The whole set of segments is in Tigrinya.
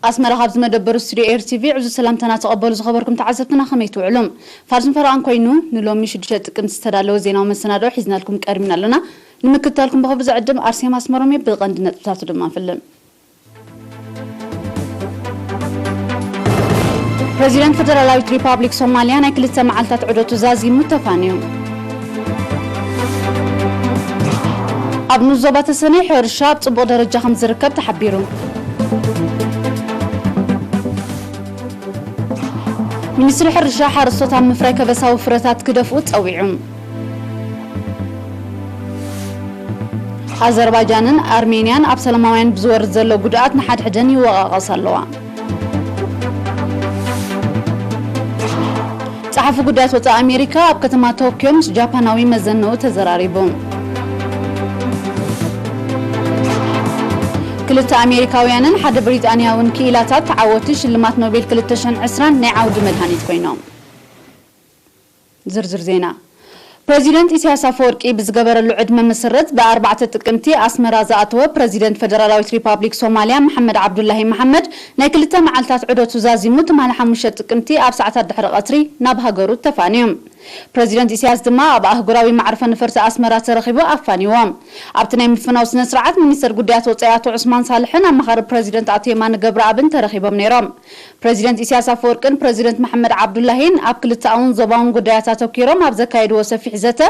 ኣስመራ፣ ካብ ዝመደበሩ ስቱድዮ ኤር ቲቪ ዕዙዝ ሰላምታና ተቐበሉ ዝኸበርኩም ተዓዘብትና፣ ከመይ ትውዕሉ? ፋልስን ፈረቓን ኮይኑ ንሎሚ ሽዱሽተ ጥቅምቲ ዝተዳለወ ዜናዊ መሰናድኦ ሒዝናልኩም ቀሪብና ኣለና። ንምክትታልኩም ብኽብሪ ዝዕድም ኣርሴማ ኣስመሮም እየ። ብቐንዲ ነጥብታቱ ድማ ንፍልም። ፕረዚደንት ፈደራላዊት ሪፓብሊክ ሶማልያ ናይ ክልተ መዓልታት ዑደቱ ዛዚሙ ተፋንዩ። ኣብ ንኡስ ዞባ ተሰነይ ሕርሻ ኣብ ጽቡቕ ደረጃ ከም ዝርከብ ተሓቢሩ። ሚኒስትሪ ሕርሻ ሓረስቶት ኣብ ምፍራይ ከበሳዊ ፍረታት ክደፍኡ ጸዊዑ። ኣዘርባይጃንን ኣርሜንያን ኣብ ሰላማውያን ብዝወርድ ዘሎ ጉድኣት ንሓድሕደን ይወቓቐሳ ኣለዋ። ጸሓፊ ጉዳያት ወጻኢ ኣሜሪካ ኣብ ከተማ ቶክዮ ምስ ጃፓናዊ መዘነኡ ተዘራሪቡ። ክልተ ኣሜሪካውያንን ሓደ ብሪጣንያውን ክኢላታት ተዓወቲ ሽልማት ኖቤል ክልተ ሽሕን ዕስራን ናይ ዓውዲ መድሃኒት ኮይኖም። ዝርዝር ዜና። ፕረዚደንት ኢሳያስ ኣፈወርቂ ብዝገበረሉ ዕድመ መሰረት፣ ብ ኣርባዕተ ጥቅምቲ ኣስመራ ዝኣተወ ፕረዚደንት ፈደራላዊት ሪፓብሊክ ሶማልያ መሓመድ ዓብዱላሂ መሓመድ ናይ ክልተ መዓልታት ዑደቱ ዛዚሙ፣ ትማሊ ሓሙሽተ ጥቅምቲ ኣብ ሰዓታት ድሕሪ ቀትሪ ናብ ሃገሩ ተፋንዩ። ፕረዚደንት ኢሳያስ ድማ ኣብ ኣህጉራዊ መዕርፎ ነፈርቲ ኣስመራ ተረኺቡ ኣፋንይዎ። ኣብቲ ናይ ምፍናው ስነ ስርዓት፣ ሚኒስተር ጉዳያት ወጻኢ ኣቶ ዑስማን ሳልሕን ኣማኻሪ ፕረዚደንት ኣቶ የማነ ገብረኣብን ተረኺቦም ነይሮም። ፕረዚደንት ኢሳያስ ኣፈወርቅን ፕረዚደንት መሓመድ ዓብዱላሂን ኣብ ክልተኣውን ዞባውን ጉዳያት ኣተኲሮም ኣብ ዘካየድዎ ሰፊሕ ዘተ፣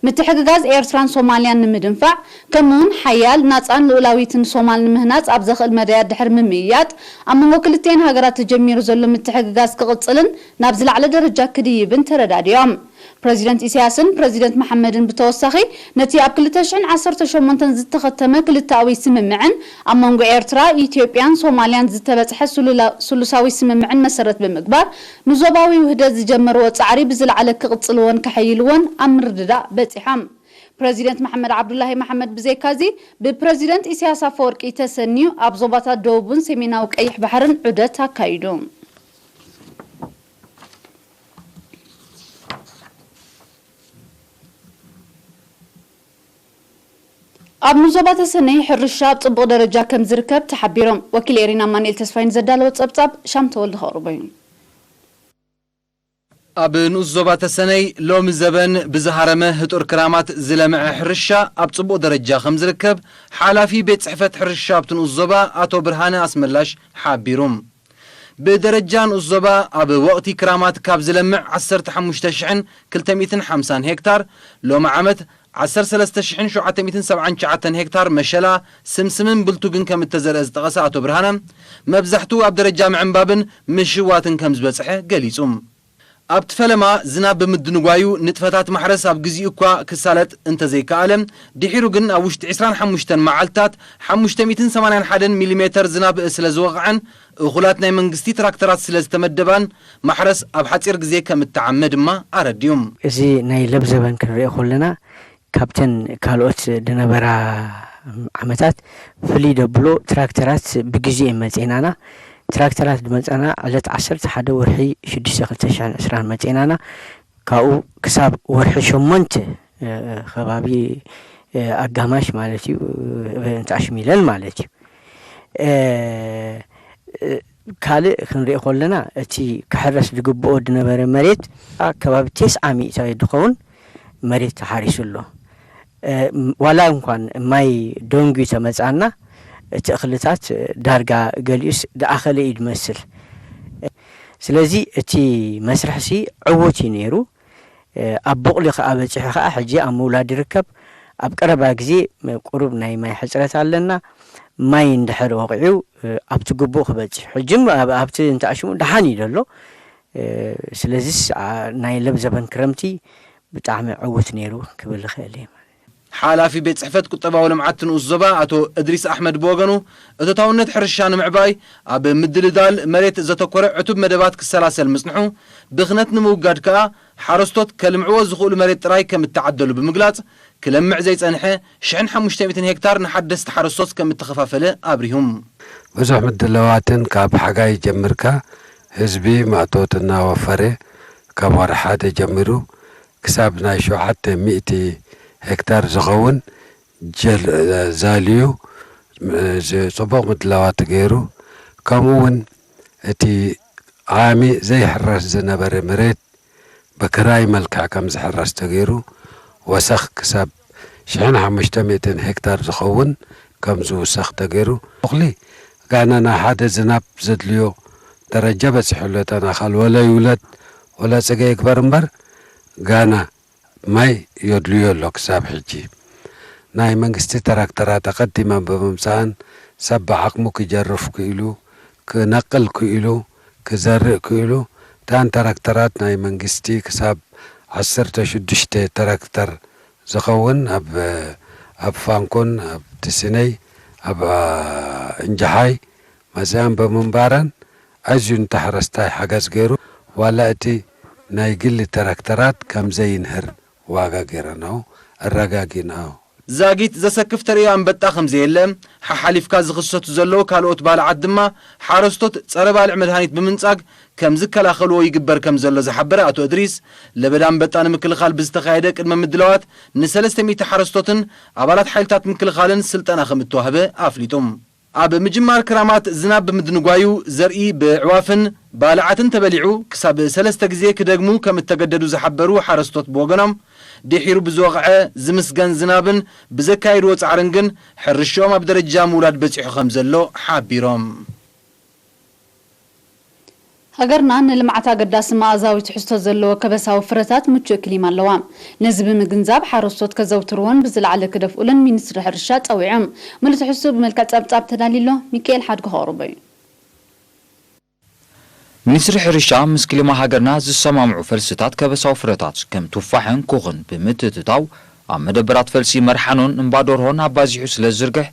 ምትሕግጋዝ ኤርትራን ሶማልያን ንምድንፋዕ፣ ከምኡ'ውን ሓያል፣ ናጻን ልኡላዊትን ሶማል ንምህናጽ ኣብ ዘኽእል መዳያት ድሕሪ ምምይያጥ፣ ኣብ መንጎ ክልቲኤን ሃገራት ተጀሚሩ ዘሎ ምትሕግጋዝ ክቕጽልን ናብ ዝለዓለ ደረጃ ክድይብን ተረዳዲኦም። ፕረዚደንት ኢሳያስን ፕረዚደንት መሓመድን ብተወሳኺ፣ ነቲ ኣብ ክልተ ሽሕን ዓሰርተ ሸሞንተን ዝተኸተመ ክልተኣዊ ስምምዕን ኣብ መንጎ ኤርትራ፣ ኢትዮጵያን ሶማልያን ዝተበጽሐ ስሉላ-፣ ስሉሳዊ ስምምዕን መሰረት ብምግባር፣ ንዞባዊ ውህደት ዝጀመርዎ ጻዕሪ ብዝለዓለ ክቕጽልዎን ከሐይልዎን ኣብ ምርድዳእ በጺሖም። ፕረዚደንት መሓመድ ዓብዱላሂ መሓመድ ብዘይካዚ፣ ብፕረዚደንት ኢሳያስ ኣፈወርቂ ተሰንዩ ኣብ ዞባታት ደቡብን ሰሜናዊ ቀይሕ ባሕርን ዑደት ኣካይዱ። ኣብ ንዞባ ተሰነይ ሕርሻ ኣብ ጽቡቕ ደረጃ ከም ዝርከብ ተሓቢሮም። ወኪል ኤሪና ኣማኑኤል ተስፋይ ንዘዳለዎ ጸብጻብ ሻም ተወልደ ከቕርቦ እዩ። ኣብ ንኡስ ዞባ ተሰነይ ሎሚ ዘበን ብዝሃረመ ህጡር ክራማት ዝለምዐ ሕርሻ ኣብ ጽቡቕ ደረጃ ከም ዝርከብ ሓላፊ ቤት ጽሕፈት ሕርሻ ኣብቲ ንኡስ ዞባ ኣቶ ብርሃነ ኣስመላሽ ሓቢሩ። ብደረጃ ንኡስ ዞባ ኣብ ወቕቲ ክራማት ካብ ዝለምዕ ዓሰርተ ሓሙሽተ ሽሕን ክልተ ሚእትን ሓምሳን ሄክታር፣ ሎሚ ዓመት ዓሰርተ ሰለስተ ሽሕን ሸውዓተ ሚእትን ሰብዓን ትሽዓተን ሄክታር መሸላ፣ ስምስምን ብልቱግን ከም እተዘርአ ዝጠቐሰ ኣቶ ብርሃነ፣ መብዛሕትኡ ኣብ ደረጃ ምዕንባብን ምሽዋትን ከም ዝበጽሐ ገሊጹ። ኣብቲ ፈለማ ዝናብ ብምድንጓዩ ንጥፈታት ማሕረስ ኣብ ግዜኡ እኳ ክሳለጥ እንተዘይከኣለ፣ ድሒሩ ግን ኣብ ውሽጢ ዕስራን ሓሙሽተን መዓልትታት ሓሙሽተ ሚእትን ሰማንያን ሓደን ሚሊሜተር ዝናብ ስለ ዝወቕዐን እኹላት ናይ መንግስቲ ትራክተራት ስለ ዝተመደባን ማሕረስ ኣብ ሓጺር ግዜ ከም እተዓመ ድማ ኣረድዩ። እዚ ናይ ለብዘበን ክንሪኦ ከለና ካብተን ካልኦት ዝነበራ ዓመታት ፍልይ ደብሎ ትራክተራት ብግዜ እየን መጺኤናና። ትራክተራት ዝመጻና ዕለት ዓሰርተ ሓደ ወርሒ ሽዱሽተ ክልተ ሽሕን ዕስራን መጺኤናና። ካብኡ ክሳብ ወርሒ ሸሞንተ፣ እ፣ ከባቢ፣ እ፣ ኣጋማሽ ማለት እዩ፣ እ፣ እንተኣሽሚለን ማለት እዩ። እ፣ እ፣ ካልእ ክንሪኦ ከለና እቲ ክሕረስ ዝግብኦ ዝነበረ መሬት ከባቢ ተስዓ ሚእታዊ ዝኸውን መሬት ተሓሪሱ ኣሎ። እ፣ ዋላ እንኳን ማይ ደንጉዩ ተመጻና፣ እቲ እኽልታት ዳርጋ ገሊኡስ ዝኣኸለ እዩ ዝመስል። ስለዚ እቲ መስርሕሲ ዕዉት እዩ ነይሩ። እ፣ ኣብ ቡቕሊ ከኣ በጺሑ ከኣ ሕጂ ኣብ ምውላድ ይርከብ። ኣብ ቀረባ ግዜ ቁሩብ ናይ ማይ ሕጽረት ኣለና። ማይ እንድሕር ወቒዑ፣ እ፣ ኣብቲ ግቡእ ክበጽሕ፣ ሕጂ ኣብ፣ ኣብቲ እንተኣሽሙ ደሓን እዩ ዘሎ። እ፣ ስለዚስ፣ ኣ፣ ናይ ለብዘበን ክረምቲ ብጣዕሚ ዕዉት ነይሩ ክብል እኽእል እየ። ሓላፊ ቤት ጽሕፈት ቁጠባዊ ልምዓት ንኡስ ዞባ ኣቶ እድሪስ ኣሕመድ ብወገኑ፣ እቶታውነት ሕርሻ ንምዕባይ ኣብ ምድልዳል መሬት ዘተኮረ ዕቱብ መደባት ክሰላሰል ምጽንሑ፣ ብኽነት ንምውጋድ ከኣ ሓረስቶት ከልምዕዎ ዝኽእሉ መሬት ጥራይ ከም እተዓደሉ ብምግላጽ፣ ክለምዕ ዘይጸንሐ ሽሕን ሓሙሽተ ሚእትን ሄክታር ንሓደስቲ ሓረስቶት ከም እተኸፋፈለ ኣብሪሁ። ብዙሕ ምድላዋትን ካብ ሓጋይ ጀምርካ ህዝቢ ማእቶት እናወፈረ፣ ካብ ወርሒ ሓደ ጀሚሩ ክሳብ ናይ ሸውዓተ ሚእቲ ሄክታር ዝኸውን ጀል-፣ ዛልዩ፣ ዝ-፣ ጽቡቕ ምድላዋት ገይሩ፣ ከምኡ እውን እቲ ዓሚ ዘይሕረስ ዝነበረ መሬት ብክራይ መልክዕ ከም ዝሕረስ ተገይሩ፣ ወሰኽ ክሳብ ሽሕን ሓሙሽተ ሚእትን ሄክታር ዝኸውን ከም ዝውሰኽ ተገይሩ። እኽሊ ጋና ናይ ሓደ ዝናብ ዘድልዮ ደረጃ በጺሑ ኣሎ። እተን ኣኻል ወለ ይውለድ ወለ ጽገ ይግበር እምበር፣ ጋና ማይ የድልዮ ኣሎ። ክሳብ ሕጂ ናይ መንግስቲ ትራክተራት ኣቐዲመን ብምምጻእን፣ ሰብ ብዓቕሙ ክጀርፍ ክኢሉ፣ ክነቅል ክኢሉ፣ ክዘርእ ክኢሉ፣ እተን ትራክተራት ናይ መንግስቲ ክሳብ ዓሰርተ ሽዱሽተ ትራክተር ዝኸውን ኣብ፣ ኣብ ፋንኮን፣ ኣብ ትስነይ፣ ኣብ፣ አ፣ እንጀሓይ መጺኣን ብምንባረን፣ ኣዝዩ ንተሓረስታይ ሓገዝ ገይሩ። ዋላ እቲ ናይ ግሊ ትራክተራት ከም ዘይንህር ዋጋ ገይረናኦ፣ ኣረጋጊናኦ። ዛጊት ዘሰክፍ ተርእዮ ኣንበጣ ከም ዘየለ፣ ሓሓሊፍካ ዝኽሰቱ ዘለዉ ካልኦት ባልዓት ድማ ሓረስቶት ጸረ ባልዕ መድሃኒት ብምንጻግ ከም ዝከላኸልዎ ይግበር ከም ዘሎ ዝሓበረ ኣቶ እድሪስ፣ ለበዳ ኣንበጣ ንምክልኻል ብዝተኻየደ ቅድመ ምድላዋት ንሰለስተ ሚእቲ ሓረስቶትን ኣባላት ሓይልታት ምክልኻልን ስልጠና ከም እተዋህበ ኣፍሊጡ። ኣብ ምጅማር ክራማት ዝናብ ብምድንጓዩ ዘርኢ ብዕዋፍን ባልዓትን ተበሊዑ ክሳብ ሰለስተ ግዜ ክደግሙ ከም እተገደዱ ዝሓበሩ ሓረስቶት ብወገኖም፣ ድሒሩ ብዝወቕዐ ዝምስገን ዝናብን ብዘካየድዎ ጻዕርን ግን ሕርሽኦም ኣብ ደረጃ ምውላድ በጺሑ ከም ዘሎ ሓቢሮም። ሃገርና ንልምዓት ኣገዳሲ መኣዛዊ ትሕዝቶ ዘለዎ ከበሳዊ ፍረታት ምቹእ ክሊማ ኣለዋ። ነዚ ብምግንዛብ ሓረስቶት ከዘውትርዎን ብዝለዓለ ክደፍኡሉን ሚኒስትሪ ሕርሻ ጸዊዑ። ምሉእ ትሕዝትኡ ብመልክዕ ጸብጻብ ተዳልዩ ኣሎ። ሚካኤል ሓድጉ ከቕርቦ እዩ። ሚኒስትሪ ሕርሻ ምስ ክሊማ ሃገርና ዝሰማምዑ ፈልስታት ከበሳዊ ፍረታት ከም ቱፋሕን ኩኽን ብምትእትታው ኣብ መደበራት ፈልሲ መርሓኖን እምባደርሆን ኣባዚሑ ስለ ዝዝርግሕ፣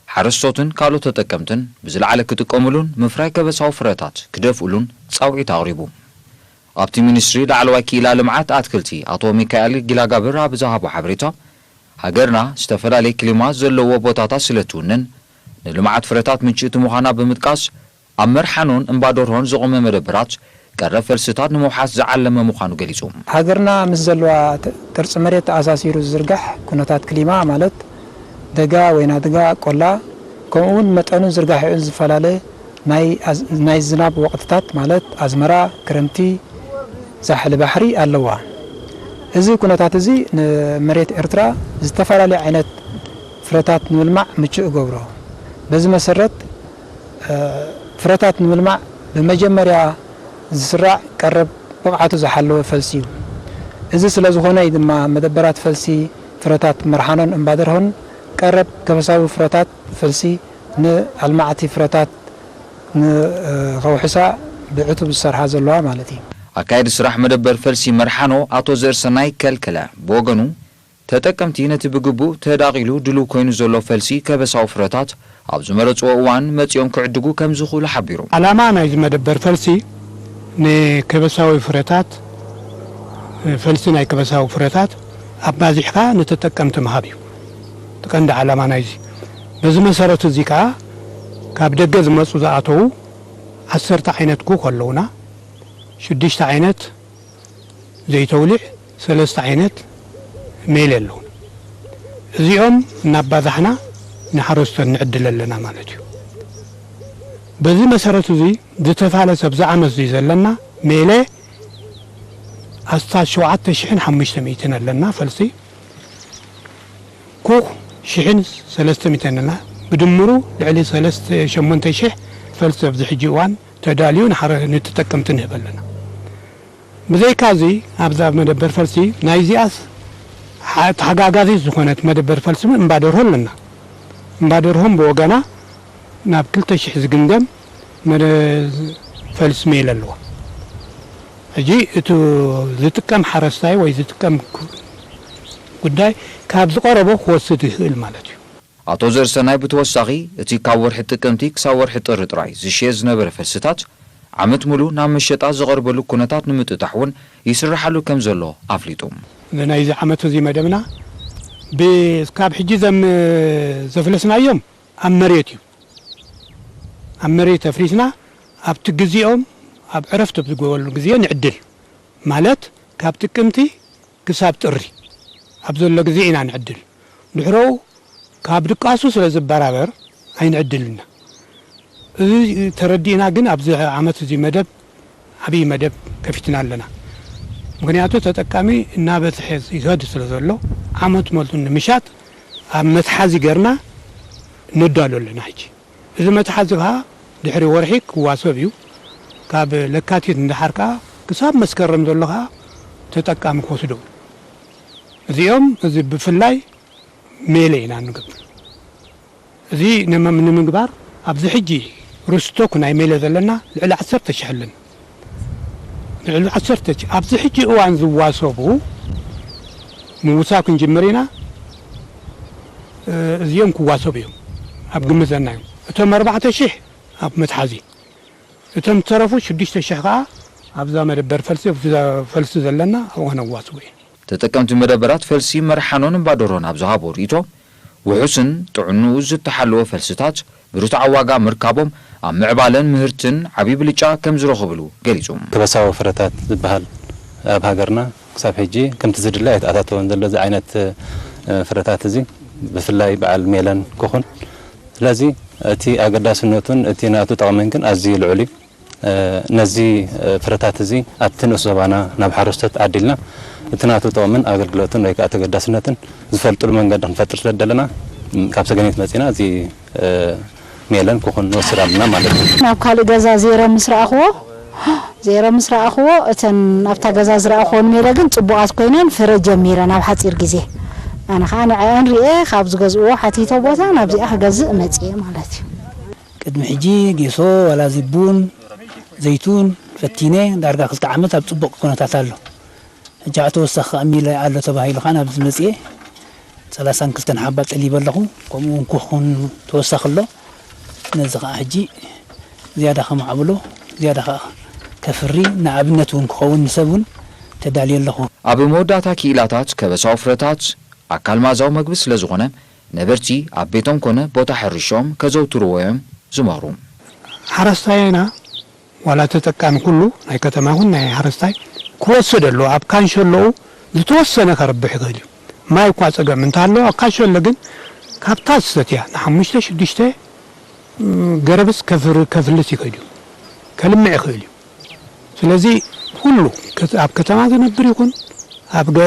ሓረስቶትን ካልኦት ተጠቀምትን ብዝለዓለ ክጥቀምሉን ምፍራይ ከበሳዊ ፍረታት ክደፍኡሉን ጻውዒት ኣቕሪቡ። ኣብቲ ሚኒስትሪ ላዕለዋይ ክኢላ ልምዓት ኣትክልቲ ኣቶ ሚካኤል ጊላጋብር ኣብ ዝሃቦ ሓበሬታ፣ ሃገርና ዝተፈላለየ ክሊማ ዘለዎ ቦታታት ስለ እትውንን፣ ንልምዓት ፍረታት ምችእቲ ምዃና ብምጥቃስ፣ ኣብ መርሓኖን እምባደርሆን ዝቖመ መደበራት ቀረብ ፈልስታት ንምውሓስ ዝዓለመ ምዃኑ ገሊጹ። ሃገርና ምስ ዘለዋ ተ-፣ ቅርጺ መሬት ተኣሳሲሩ ዝዝርጋሕ ኩነታት ክሊማ፣ ማለት ደጋ፣ ወይና ደጋ፣ ቆላ፣ ከምኡ እውን መጠኑን ዝርጋሕኡን ዝፈላለ ናይ ኣዝ-፣ ናይ ዝናብ ወቕትታት፣ ማለት ኣዝመራ፣ ክረምቲ፣ ዛሕሊ ባሕሪ ኣለዋ። እዚ ኩነታት እዚ ንመሬት ኤርትራ ዝተፈላለየ ዓይነት ፍረታት ንምልማዕ ምቹእ ይገብሮ። በዚ መሰረት፣ እ፣ ፍረታት ንምልማዕ ብመጀመርያ ዝስራዕ ቀረብ ብቕዓቱ ዝሓለወ ፈልሲ እዩ። እዚ ስለ ዝኾነ እዩ ድማ መደበራት ፈልሲ ፍረታት መርሓኖን እምባደርሆን ቀረብ ከበሳዊ ፍረታት ፈልሲ ንኣልማዕቲ ፍረታት ን-፣ እ፣ ከውሕሳ ብዕቱብ ዝሰርሓ ዘለዋ ማለት እዩ። ኣካየዲ ስራሕ መደበር ፈልሲ መርሓኖ ኣቶ ዘርሰናይ ከልከለ ብወገኑ፣ ተጠቀምቲ ነቲ ብግቡእ ተዳቒሉ ድሉው ኮይኑ ዘሎ ፈልሲ ከበሳዊ ፍረታት ኣብ ዝመረጽዎ እዋን መጺኦም ክዕድጉ ከም ዝኽእሉ ሓቢሩ። ዓላማ ናይዚ መደበር ፈልሲ ንከበሳዊ ፍረታት፣ ፈልሲ ናይ ከበሳዊ ፍረታት ኣባዚሕካ ንተጠቀምቲ ምሃብ እዩ። እቲ ቀንዲ ዓላማ ናይዚ። በዚ መሰረት እዚ ከኣ ካብ ደገ ዝመጹ ዝኣተዉ ዓሰርተ ዓይነት ኩክ ኣለዉና። ሽዱሽተ ዓይነት ዘይተውሊዕ፣ ሰለስተ ዓይነት ሜለ ኣለዉ። እዚኦም እናባዛሕና ንሓረስቶት ንዕድል ኣለና ማለት እዩ። በዚ መሰረት እዚ ዝተፋለሰ ኣብዚ ዓመት እዚ ዘለና ሜለ ኣስታት ሸውዓተ ሽሕን ሓሙሽተ ሚእትን ኣለና ፈልሲ። ኩኽ ሽሕን ሰለስተ ሚእትን ኣለና። ብድምሩ ልዕሊ ሰለስተ ሸሞንተ ሽሕ ፈልሲ ኣብዚ ሕጂ እዋን ተዳልዩ ንሓረ-፣ ንተጠቀምቲ ንህብ ኣለና። ብዘይካዚ ኣብዛ መደበር ፈልሲ ናይዚኣስ ሓ-፣ ተሓጋጋዚት ዝኾነት መደበር ፈልሲ እውን እምባደርሆ ኣለና። እምባደርሆም ብወገና ናብ ክልተ ሽሕ ዝግምገም መደ-፣ ፈልሲ ሜል ኣለዋ። ሕጂ እቲ ዝጥቀም ሓረስታይ ወይ ዝጥቀም ክ-፣ ጉዳይ ካብ ዝቐረቦ ክወስድ ይኽእል ማለት እዩ። ኣቶ ዘርሰናይ ብተወሳኺ፣ እቲ ካብ ወርሒ ጥቅምቲ ክሳብ ወርሒ ጥሪ ጥራይ ዝሽየጥ ዝነበረ ፈልስታት፣ ዓመት ሙሉ ናብ መሸጣ ዝቐርበሉ ኩነታት ንምጥጣሕ እውን ይስርሓሉ ከም ዘሎ ኣፍሊጡ። ንናይዚ ዓመት እዚ መደብና ብ-፣ እስካብ ሕጂ ዘም-፣ ዘፍለስናዮም ኣብ መሬት እዩ። ኣብ መሬት ኣፍሪስና ኣብቲ ግዜኦም ኣብ ዕረፍቲ ኣብ ዝገበሉ ግዜ ንዕድል፣ ማለት ካብ ጥቅምቲ ክሳብ ጥሪ ኣብ ዘሎ ግዜ ኢና ንዕድል። ድሕረኡ ካብ ድቃሱ ስለ ዝበራበር ኣይንዕድልና። እዚ ተረዲእና ግን ኣብዚ ዓመት እዚ መደብ ዓብዪ መደብ ከፊትና ኣለና። ምኽንያቱ ተጠቃሚ እናበዝሐ ይኸድ ስለ ዘሎ ዓመት መልቱ ንምሻጥ ኣብ መትሓዚ ገርና ነዳሉ ኣለና። ሕጂ እዚ መትሓዚ ከዓ ድሕሪ ወርሒ ክዋሰብ እዩ። ካብ ለካቲት እንዳሓር ከዓ ክሳብ መስከረም ዘሎ ከዓ ተጠቃሚ ክወስዶ። እዚኦም እዚ ብፍላይ ሜለ ኢና ንገብር። እዚ ንምግባር ኣብዚ ሕጂ ርስቶክ ናይ ሜለ ዘለና ልዕሊ ዓሰርተ ሽሕ ኣለን። ልዕሊ ዓሰርተ ሽሕ ኣብዚ ሕጂ እዋን ዝዋሰቡ ምውሳብ ክንጅምር ኢና። እዚኦም ክዋሰቡ እዮም ኣብ ግምት ዘና እዮም። እቶም ኣርባዕተ ሽሕ ኣብ መትሓዚ፣ እቶም ዝተረፉ ሽዱሽተ ሽሕ ከዓ ኣብዛ መደበር ፈልሲ፣ ፈልሲ ዘለና ኣብኡ ከነዋስቦ እዩ። ተጠቀምቲ መደበራት ፈልሲ መርሓኖን እምባደሮን ኣብ ዝሃቦ ርእይቶ፣ ውሑስን ጥዕንኡ ዝተሓለወ ፈልስታት ብርቱዓዊ ዋጋ ምርካቦም ኣብ ምዕባለን ምህርትን ዓብዪ ብልጫ ከም ዝረኽብሉ ገሊጹ። ከበሳዊ ፍረታት ዝበሃል ኣብ ሃገርና ክሳብ ሕጂ ከምቲ ዝድለ ኣይተኣታተወን ዘሎ። እዚ ዓይነት ፍረታት እዚ ብፍላይ በዓል ሜለን ክኹን። ስለዚ እቲ ኣገዳስነቱን እቲ ናቱ ጠቕምን ግን ኣዝዩ ልዑል እዩ። ነዚ ፍረታት እዚ ኣብቲ ንኡስ ዞባና ናብ ሓረስቶት ዓዲልና እቲ ናቱ ጥቕምን ኣገልግሎትን ወይ ከዓ ተገዳስነትን ዝፈልጥሉ መንገዲ ክንፈጥር ስለ ዘለና ካብ ሰገነት መፂና እዚ ሜለን ክኹን ንወስድ ኣለና ማለት እዩ። ናብ ካልእ ገዛ ዜረ ምስ ረኣኽዎ ዜረ ምስ ረኣኽዎ እተን ኣብታ ገዛ ዝረኣኽዎ ንሜለ ግን ፅቡቓት ኮይነን ፍረ ጀሚረን ኣብ ሓፂር ግዜ። ኣነ ከዓ ንዐአን ሪኤ ካብ ዝገዝእዎ ሓቲተ ቦታ ናብዚኣ ክገዝእ መፅየ ማለት እዩ። ቅድሚ ሕጂ ጌሶ ዋላ እዚ ቡን ዘይቱን ፈቲነ ዳርጋ ክልተ ዓመት ኣብ ጽቡቕ ኩነታት ኣሎ። ሕጂ ከዓ ተወሳኺ ከኣ ሚለ ኣሎ ተባሂሉ ከዓ ናብዚ መጽየ ሰላሳን ክልተን ሓባ ጠሊበ ኣለኹ። ከምኡ እውን ኩኹን ተወሳኺ ኣሎ። ነዚ ከዓ ሕጂ ዝያዳ ከማዕብሎ ዝያዳ ከዓ ከፍሪ ንኣብነት እውን ክኸውን ንሰብ እውን ተዳልየ ኣለኹ። ኣብ መወዳእታ ክኢላታት ከበሳዊ ፍረታት ኣካል መኣዛዊ መግቢ ስለ ዝኾነ ነበርቲ ኣብ ቤቶም ኮነ ቦታ ሕርሽኦም ከዘውትርዎ እዮም ዝመኽሩ። ሓረስታይና ዋላ ተጠቃሚ ኩሉ ናይ ከተማ ይኹን ናይ ሓረስታይ ክወስድ ኣለዎ። ኣብ ካንሸሎኡ ዝተወሰነ ከርብሕ ይኽእል እዩ። ማይ እኳ ጸገም እንተሃለዎ ኣብ ካንሸሎ ግን ካብታ ዝሰትያ ንሓሙሽተ ሽዱሽተ ገረብስ ከፍር-፣ ከፍልስ ይኽእል እዩ። ከልምዕ ይኽእል እዩ። ስለዚ ኩሉ ከት-፣ ኣብ ከተማ ዝነብር ይኹን ኣብ ገ-፣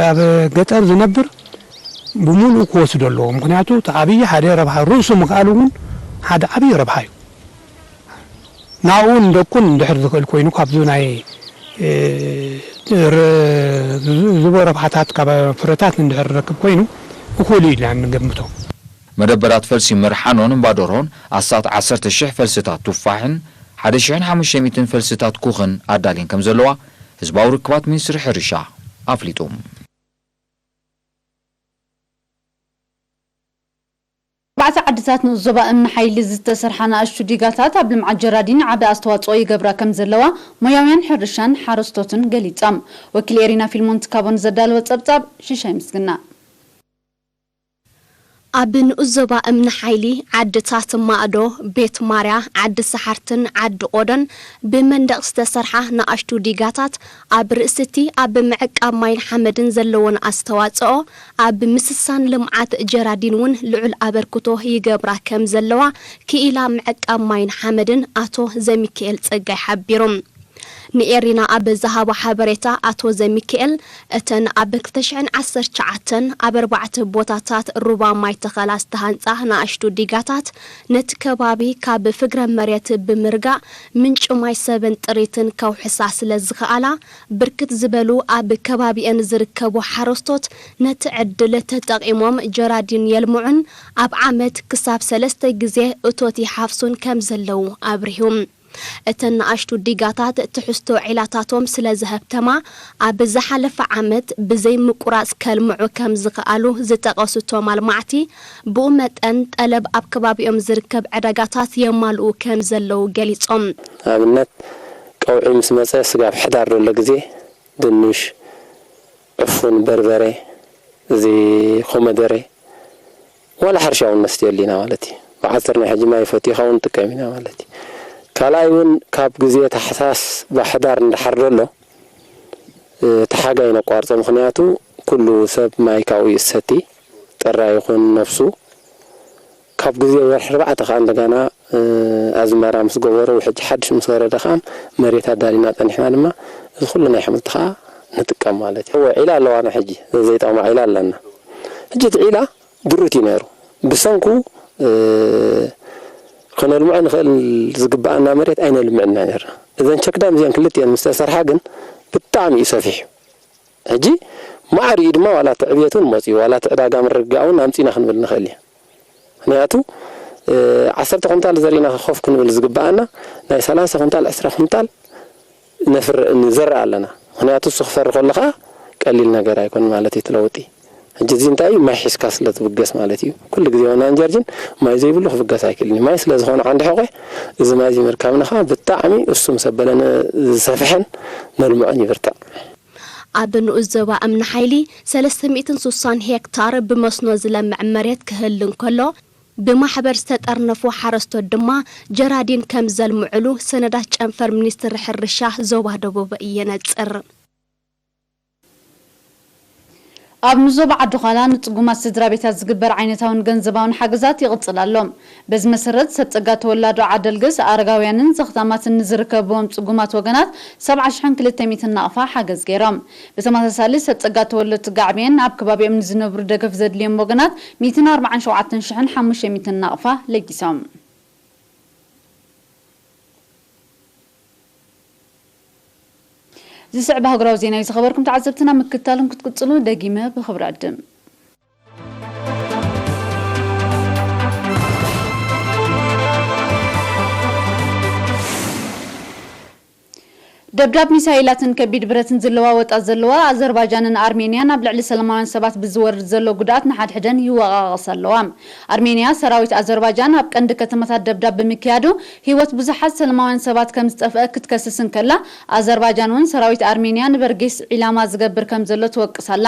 ኣብ ገጠር ዝነብር ብምሉኡ ክወስዶ ኣለዎ። ምኽንያቱ እቲ ዓብዪ ሓደ ረብሓ ርእሱ ምኽኣል እውን ሓደ ዓብዪ ረብሓ እዩ። ናብኡ ንደቁን እንድሕር ዝኽእል ኮይኑ ካብዚ ናይ፣ እ፣ ር-፣ ዝቦ ረብሓታት ካብ ፍረታት እንድሕር ዝረክብ ኮይኑ እኹል እዩ ኢልና ንገምቶ። መደበራት ፈልሲ መርሓኖን እምባደርሆን ኣስታት ዓሰርተ ሽሕ ፈልስታት ቱፋሕን ሓደ ሽሕን ሓሙሽተ ሚእትን ፈልስታት ኩኽን ኣዳልየን ከም ዘለዋ ህዝባዊ ርክባት ሚኒስትሪ ሕርሻ ኣፍሊጡ። ኣርባዕተ ዓድታት ንኡስ ዞባ እምኒ ሓይሊ ዝተሰርሓ ንኣሽቱ ዲጋታት ኣብ ልምዓት ጀራዲን ዓቢ ኣስተዋጽኦ ይገብራ ከም ዘለዋ ሞያውያን ሕርሻን ሓረስቶትን ገሊጾም። ወኪል ኤሪና ፊልሞን ትካቦ ንዘዳለወ ጸብጻብ ሽሻይ ምስግና። ኣብ ንኡስ ዞባ እምኒ ሓይሊ ዓድታት ማእዶ፣ ቤት ማርያ፣ ዓዲ ሰሓርትን ዓዲ ቆዶን ብመንደቕ ዝተሰርሓ ንኣሽቱ ዲጋታት ኣብ ርእሲ እቲ ኣብ ምዕቃብ ማይን ሓመድን ዘለወን ኣስተዋጽኦ ኣብ ምስሳን ልምዓት ጀራዲን እውን ልዑል ኣበርክቶ ይገብራ ከም ዘለዋ ክኢላ ምዕቃብ ማይን ሓመድን ኣቶ ዘሚካኤል ጸጋይ ሓቢሩ። ንኤሪና ኣብ ዝሃቦ ሓበሬታ ኣቶ ዘሚካኤል፣ እተን ኣብ ክልተ ሽሕን ዓሰርተ ትሽዓተን ኣብ ኣርባዕተ ቦታታት ሩባ ማይ ተኸላ ዝተሃንጻ ንኣሽቱ ዲጋታት ነቲ ከባቢ ካብ ፍግረ መሬት ብምርጋእ ምንጪ ማይ ሰብን ጥሪትን ከውሕሳ ስለ ዝኸኣላ፣ ብርክት ዝበሉ ኣብ ከባቢአን ዝርከቡ ሓረስቶት ነቲ ዕድል ተጠቒሞም ጀራዲን የልምዑን ኣብ ዓመት ክሳብ ሰለስተ ግዜ እቶት ይሓፍሱን ከም ዘለዉ ኣብሪሁ። እተን ንኣሽቱ ዲጋታት ትሕዝቶ ዒላታቶም ስለ ዘሀብተማ፣ ኣብ ዝሓለፈ ዓመት ብዘይ ምቁራጽ ከልምዑ ከም ዝኸኣሉ ዝጠቐሱ እቶም ኣልማዕቲ፣ ብኡ መጠን ጠለብ ኣብ ከባቢኦም ዝርከብ ዕዳጋታት የማልኡ ከም ዘለዉ ገሊጾም። ኣብነት ቀውዒ ምስ መጸ ስጋብ ሕዳር ዘሎ ግዜ ድንሽ፣ ዕፉን፣ በርበረ፣ እዚ ኮመደረ፣ ዋላ ሕርሻ እውን ነስትየሉ ኢና ማለት እዩ። ብዓሰርና ሕጂ ማይ ፈቲኻ እውን ንጥቀም ኢና ማለት እዩ። ካልኣይ እውን ካብ ግዜ ታሕሳስ ባሕዳር እንድሓር ዘሎ፣ እ፣ እቲ ሓጋይ ነቋርጾ። ምኽንያቱ ኩሉ ሰብ ማይ ካብኡ እዩ ዝሰቲ፣ ጥራይ ይኹን ነፍሱ። ካብ ግዜ ወርሒ ኣርባዕተ ከኣ እንደገና ኣዝመራ ምስ ገበሩ፣ ሕጂ ሓድሽ ምስ ወረደ ከዓ መሬት ኣዳሊና ጸኒሕና ድማ እዚ ኩሉ ናይ ኣሕምልቲ ከዓ ንጥቀም ማለት እዩ። እወ፣ ዒላ ኣለዋና ሕጂ፣ ዘይጠቕማ ዒላ ኣለና። ሕጂ እቲ ዒላ ድሩት እዩ ነይሩ። ብሰንኩ፣ እ፣ ከነልምዖ ንኽእል ዝግብኣና መሬት ኣይነልምዕን ኢና ነርና። እዘን ቸክዳም እዚአን ክልቲአን ምስ ተሰርሓ ግን ብጣዕሚ እዩ ሰፊሕ። ሕጂ ማዕሪኡ ድማ ዋላ እቲ ዕብየት እውን መፂኡ፣ ዋላ እቲ ዕዳጋ ምርግጋእ እውን ኣምፂና ክንብል ንኽእል ኢና። ምኽንያቱ፣ እ፣ ዓሰርተ ኩንታል ዘሪእና ኮፍ ክንብል ዝግብኣና ናይ ሰላሳ ኩንታል፣ ዕስራ ኩንታል ነፍር-፣ ንዘርእ ኣለና። ምኽንያቱ እሱ ክፈሪ ከሎ ኸዓ ቀሊል ነገር ኣይኮን ማለት እዩ እቲ ለውጢ። ሕጂ እዚ እንታይ እዩ? ማይ ሒዝካ ስለ ትብገስ ማለት እዩ። ኩሉ ግዜ ወናን ጀርጅን ማይ ዘይብሉ ክብገስ ኣይክእልን እዩ። ማይ ስለ ዝኾነ ዓንዲ ሕቆ፣ እዚ ማይ እዚ ምርካብና ኸዓ ብጣዕሚ እሱ ምስ ኣበለነ ዝሰፍሐን ነልምዖን ይብርትዕ። ኣብ ንኡስ ዞባ እምኒ ሓይሊ ሰለስተ ሚእትን ስሳን ሄክታር ብመስኖ ዝለምዕ መሬት ክህል እንከሎ፣ ብማሕበር ዝተጠርነፉ ሓረስቶት ድማ ጀራዲን ከም ዘልምዕሉ ሰነዳት ጨንፈር ሚኒስትሪ ሕርሻ ዞባ ደቡብ የነጽር። ኣብ ንዞባ ዓዲ-ዃላ ንጽጉማት ስድራ ቤታት ዝግበር ዓይነታውን ገንዘባውን ሓገዛት ይቕጽል ኣሎ። በዚ መሰረት፣ ሰብ ጸጋ ተወላዶ ዓደልግስ፣ ኣረጋውያንን ዘኽታማትን ንዝርከብዎም ጽጉማት ወገናት ሰብዓ ሽሕን ክልተ ሚእትን ናቕፋ ሓገዝ ገይሮም። ብተመሳሳሊ፣ ሰብ ጸጋ ተወለድቲ ጋዕብየን ኣብ ከባቢኦም ንዝነብሩ ደገፍ ዘድልዮም ወገናት ሚእትን ኣርባዓን ሸውዓተን ሽሕን ሓሙሽተ ሚእትን ናቕፋ ለጊሶም። ዝስዕብ ኣህጉራዊ ዜና እዩ ዝኸበርኩም ተዓዘብትና፣ ምክትታሎም ክትቅጽሉ ደጊመ ብኽብሪ ዕድም። ደብዳብ ሚሳይላትን ከቢድ ብረትን ዝለዋወጣ ዘለዋ ኣዘርባጃንን ኣርሜንያን ኣብ ልዕሊ ሰላማውያን ሰባት ብዝወርድ ዘሎ ጉድኣት ንሓድሕደን ይወቓቐሳ ኣለዋ። ኣርሜንያ፣ ሰራዊት ኣዘርባጃን ኣብ ቀንዲ ከተማታት ደብዳብ ብምክያዱ ህይወት ብዙሓት ሰላማውያን ሰባት ከም ዝጠፍአ ክትከስስ እንከላ፣ ኣዘርባጃን እውን ሰራዊት ኣርሜንያ ንበርጌስ ዒላማ ዝገብር ከም ዘሎ ትወቅስ ኣላ።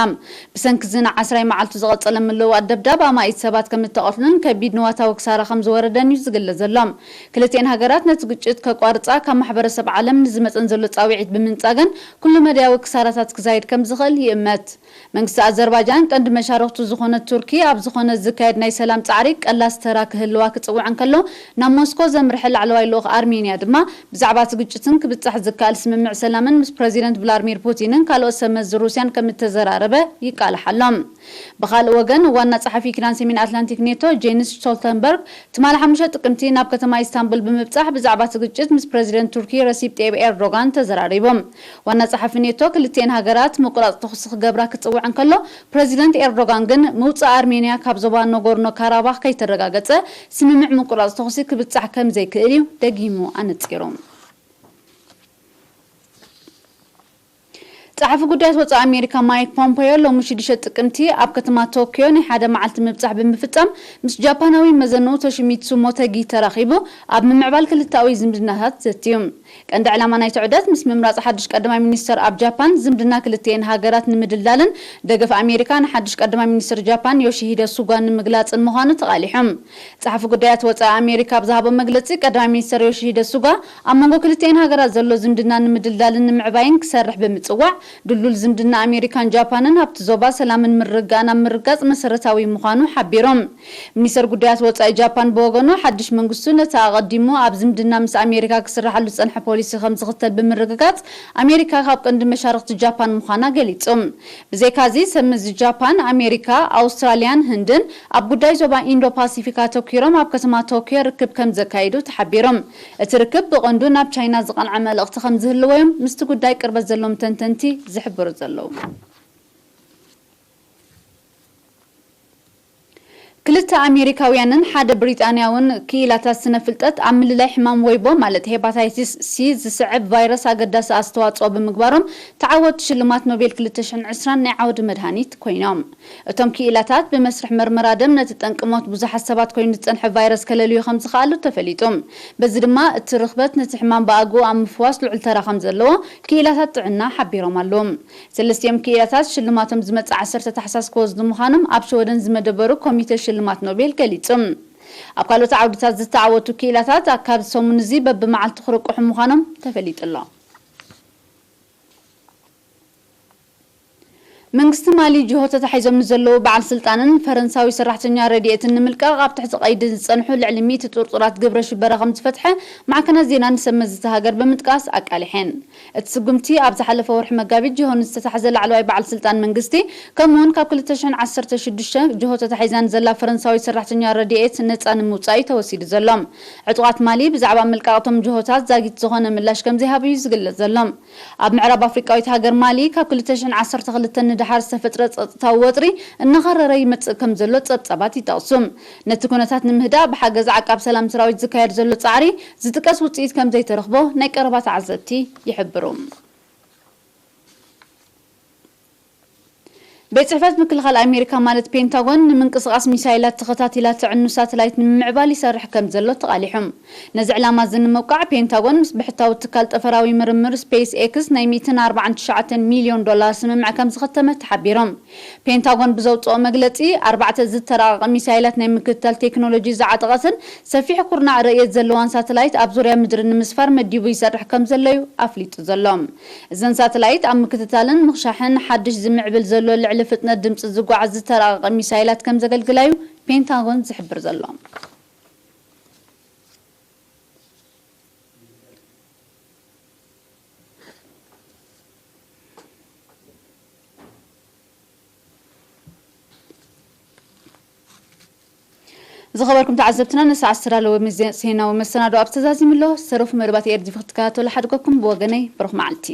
ብሰንኪ እዚ ንዓስራይ መዓልቱ ዝቐጸለ ምልውዋጥ ደብዳብ ኣማኢት ሰባት ከም እተቐትሉን ከቢድ ንዋታዊ ክሳራ ከም ዝወረደን እዩ ዝግለጽ ዘሎ። ክልቲኤን ሃገራት ነቲ ግጭት ከቋርጻ ካብ ማሕበረሰብ ዓለም ንዝመጸን ዘሎ ጻውዒት ብምንጻገን ኩሉ መዳያዊ ክሳራታት ክዛይድ ከም ዝኽእል ይእመት። መንግስቲ ኣዘርባጃን ቀንዲ መሻርኽቱ ዝኾነት ቱርኪ ኣብ ዝኾነ ዝካየድ ናይ ሰላም ጻዕሪ ቀላስ ተራ ክህልዋ ክጽውዕ እንከሎ፣ ናብ ሞስኮ ዘምርሐ ላዕለዋይ ልኡኽ ኣርሜንያ ድማ ብዛዕባ እቲ ግጭትን ክብጻሕ ዝከኣል ስምምዕ ሰላምን ምስ ፕረዚደንት ቭላድሚር ፑቲንን ካልኦት ሰብ መዚ ሩስያን ከም እተዘራረበ ይቃላሕ ኣሎ። ብኻልእ ወገን፣ ዋና ጸሓፊ ኪዳን ሰሜን ኣትላንቲክ ኔቶ ጄንስ ስቶልተንበርግ ትማሊ ሓሙሽተ ጥቅምቲ ናብ ከተማ ኢስታንቡል ብምብጻሕ ብዛዕባ እቲ ግጭት ምስ ፕረዚደንት ቱርኪ ረሲፕ ጠይብ ኤርዶጋን ተዘራሪቡ። ዋና ጸሓፊ ኔቶ ክልቲኤን ሃገራት ምቁራጽ ተኹሲ ክገብራ ክጽውዕ እንከሎ፣ ፕረዚደንት ኤርዶጋን ግን ምውጻእ ኣርሜንያ ካብ ዞባ ኖጎርኖ ካራባኽ ከይተረጋገጸ ስምምዕ ምቁራጽ ተኹሲ ክብጻሕ ከም ዘይክእል እዩ ደጊሙ ኣነጺሩ። ጸሓፊ ጉዳያት ወጻኢ ኣሜሪካ ማይክ ፖምፔዮ ሎሚ ሽዱሽተ ጥቅምቲ ኣብ ከተማ ቶክዮ ናይ ሓደ መዓልቲ ምብጻሕ ብምፍጻም ምስ ጃፓናዊ መዘንኡ ቶሺሚትሱ ሞተጊ ተራኺቡ ኣብ ምምዕባል ክልተኣዊ ዝምድናታት ዘትዩ። ቀንዲ ዕላማ ናይቲ ዑደት ምስ ምምራጽ ሓድሽ ቀዳማይ ሚኒስተር ኣብ ጃፓን ዝምድና ክልቲኤን ሃገራት ንምድልዳልን ደገፍ ኣሜሪካ ንሓድሽ ቀዳማይ ሚኒስተር ጃፓን ዮሺሂደ ሱጋ ንምግላጽን ምዃኑ ተቓሊሖም። ጸሓፊ ጉዳያት ወጻኢ ኣሜሪካ ኣብ ዝሃቦ መግለጺ፣ ቀዳማይ ሚኒስተር ዮሺሂደ ሱጋ ኣብ መንጎ ክልቲኤን ሃገራት ዘሎ ዝምድና ንምድልዳልን ንምዕባይን ክሰርሕ ብምጽዋዕ፣ ድልዱል ዝምድና ኣሜሪካን ጃፓንን ኣብቲ ዞባ ሰላምን ምርግጋእን ኣብ ምርጋጽ መሰረታዊ ምዃኑ ሓቢሮም። ሚኒስተር ጉዳያት ወጻኢ ጃፓን ብወገኑ፣ ሓድሽ መንግስቱ ነቲ ኣቐዲሙ ኣብ ዝምድና ምስ ኣሜሪካ ክስርሓሉ ዝጸንሐ ፖሊሲ ከም ዝኽተል ብምርግጋጽ፣ ኣሜሪካ ካብ ቀንዲ መሻርኽቲ ጃፓን ምዃና ገሊጹ። ብዘይካዚ፣ ሰብ መዚ ጃፓን፣ ኣሜሪካ፣ ኣውስትራልያን ህንድን ኣብ ጉዳይ ዞባ ኢንዶ ፓሲፊክ ኣተኲሮም ኣብ ከተማ ቶክዮ ርክብ ከም ዘካይዱ ተሓቢሮም። እቲ ርክብ ብቐንዱ ናብ ቻይና ዝቐንዐ መልእኽቲ ከም ዝህልዎ እዮም ምስቲ ጉዳይ ቅርበት ዘለዎም ተንተንቲ ዝሕብሩ ዘለዉ። ክልተ ኣሜሪካውያንን ሓደ ብሪጣንያውን ክኢላታት ስነ ፍልጠት ኣብ ምልላይ ሕማም ወይቦ፣ ማለት ሄፓታይቲስ ሲ ዝስዕብ ቫይረስ ኣገዳሲ ኣስተዋጽኦ ብምግባሮም ተዓወትቲ ሽልማት ኖቤል ክልተ ሽሕን ዕስራን ናይ ዓውዲ መድሃኒት ኮይኖም። እቶም ክኢላታት ብመስርሕ መርመራ ደም ነቲ ጠንቂ ሞት ብዙሓት ሰባት ኮይኑ ዝጸንሐ ቫይረስ ከለልዩ ከም ዝኸኣሉ ተፈሊጡ። በዚ ድማ እቲ ርኽበት ነቲ ሕማም ብኣግኡ ኣብ ምፍዋስ ልዑል ተራ ከም ዘለዎ ክኢላታት ጥዕና ሓቢሮም ኣለዉ። ሰለስቲኦም ክኢላታት ሽልማቶም ዝመጽእ ዓሰርተ ታሕሳስ ክወስዱ ምዃኖም ኣብ ሽወደን ዝመደበሩ ኮሚተ ሽልማት ኖቤል ገሊጹ። ኣብ ካልኦት ዓውድታት ዝተዓወቱ ክኢላታት ኣብ ካብዚ ሰሙን እዚ በብመዓልቱ ክርቅሑ ምዃኖም ተፈሊጡ ኣሎ። መንግስቲ ማሊ ጅሆ ተታሒዞም ንዘለዉ በዓል ስልጣንን ፈረንሳዊ ሰራሕተኛ ረድኤትን ንምልቃቕ ኣብ ትሕቲ ቀይዲ ዝጸንሑ ልዕሊ ሚእቲ ጥርጡራት ግብረ ሽበራ ከም ዝፈትሐ ማዕከናት ዜና ንሰብ መዝቲ ሃገር ብምጥቃስ ኣቃሊሐን። እቲ ስጉምቲ ኣብ ዝሓለፈ ወርሒ መጋቢት ጅሆ ንዝተታሕዘ ላዕለዋይ በዓል ስልጣን መንግስቲ፣ ከምኡውን ካብ ክልተ ሽሕን ዓሰርተ ሽዱሽተ ጅሆ ተታሒዛ ንዘላ ፈረንሳዊት ሰራሕተኛ ረድኤት ነጻ ንምውጻእ እዩ ተወሲዱ ዘሎ። ዕጡቓት ማሊ ብዛዕባ ምልቃቕ እቶም ጅሆታት ዛጊት ዝኾነ ምላሽ ከም ዘይሃቡ እዩ ዝግለጽ ዘሎ። ኣብ ምዕራብ ኣፍሪቃዊት ሃገር ማሊ ካብ ክልተ ሽሕን ዓሰርተ ክልተን ንደሓር ዝተፈጥረ ጸጥታዊ ወጥሪ እናኸረረ ይመጽእ ከም ዘሎ ጸብጻባት ይጠቕሱ። ነቲ ኩነታት ንምህዳእ ብሓገዝ ዓቃብ ሰላም ሰራዊት ዝካየድ ዘሎ ጻዕሪ ዝጥቀስ ውጽኢት ከም ዘይተረኽቦ ናይ ቀረባ ተዓዘብቲ ይሕብሩ። ቤት ጽሕፈት ምክልኻል ኣሜሪካ ማለት ፔንታጎን ንምንቅስቓስ ሚሳይላት ተኸታቲላ ትዕኑ ሳተላይት ንምምዕባል ይሰርሕ ከም ዘሎ ተቓሊሑ። ነዚ ዕላማ እዚ ንምውቃዕ ፔንታጎን ምስ ብሕታዊ ትካል ጠፈራዊ ምርምር ስፔስ ኤክስ ናይ ሚእትን ኣርባዓን ትሽዓተን ሚልዮን ዶላር ስምምዕ ከም ዝኸተመ ተሓቢሮም። ፔንታጎን ብዘውፅኦ መግለፂ ኣርባዕተ ዝተራቐቐ ሚሳይላት ናይ ምክትታል ቴክኖሎጂ ዝዓጠቐትን ሰፊሕ ኩርናዕ ርእየት ዘለዋን ሳተላይት ኣብ ዙርያ ምድሪ ንምስፋር መዲቡ ይሰርሕ ከም ዘሎ እዩ ኣፍሊጡ ዘሎ። እዘን ሳተላይት ኣብ ምክትታልን ምኽሻሕን ሓድሽ ዝምዕብል ዘሎ ልዕሊ ፍጥነት ድምፂ ዝጓዓዝ ዝተራቐቐ ሚሳይላት ከም ዘገልግላ እዩ ፔንታጎን ዝሕብር ዘሎ። ዝኸበርኩም ተዓዘብትና፣ ንሰዓት ዝተዳለወ መዘ-፣ ዜናዊ መሰናዶ ኣብ ተዛዚሙ ኣሎ። ዝተረፉ መደባት ኤርዲቪ ክትከታተሉ ሓድገኩም። ብወገነይ ብሩኽ መዓልቲ።